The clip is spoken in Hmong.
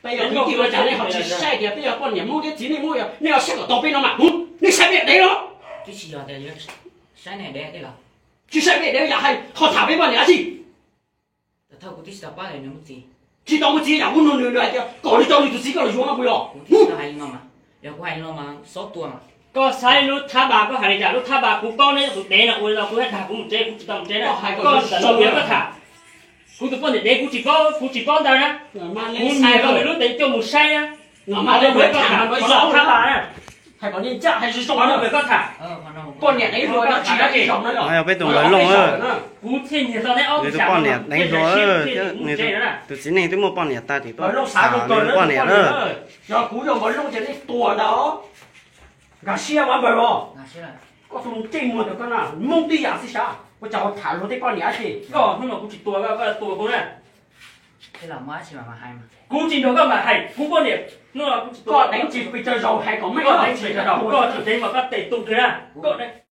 Peb yog kwv tij ua cas nej ho tsis saib tias peb yog poj niam Hmoob thiab txiv neej Hmoob, nej ho saib kom tau peb no mas, nej saib peb dev los? Twb tsis yog tias saib nej dev los, tsis saib peb dev yam hais ho tham peb poj niam dab tsi? Thaum kuv twb tsis tau paub nws mus txiv, tsis tau mus txiv yam kuv nug nws, nws hais tias kom nws tau nws tus txiv koj los yuav no puas yog? Kuv twb tsis tau hais li no mas, yog kuv hais li no mas xob tua mas. Koj saib lub thab npas koj hais li cas? Lub thab npas kuv paub neb tus dev no ua li no, kuv hais dag kuv mus tsev, kuv tsis tau mus tsev na. Koj tsis tau mus tsev koj tham. Kuv tus poj niam dev kuv tsis paub, kuv tsis paub ntawd na. Kuv nias rau nws lub ntev coj mus saib na. Qhov no koj tham, qhov no koj tham. Poj niam dev hluas no tsis yog ib zaug na. No yog peb tus npawg Looj. Kuv thiaj nias tau neb ob, nws tus poj niam dev hluas, nws tus txiv neej twb muaj poj niam tag tseem tuaj tham nws tus poj niam na. Yog kuv yog npawg Looj ces nej tua ntag. Nkag siab mas npawg os. Koj tus ntsej muag ntawd koj na, Hmoob tib yam xwb sav, ua cas ho tham luag tej poj niam dab tsi? Koj hnub no kuv tsis tua koj, koj tua kuv na. Kuv tsis nrog koj mam hais, kuv poj niam hnub no kuv tsis tua. Koj deev tsis pes tsawg zaus hais kom meej, koj deev tsis pes tsawg zaus, koj tsis deev mas koj tes tu kiag na. Koj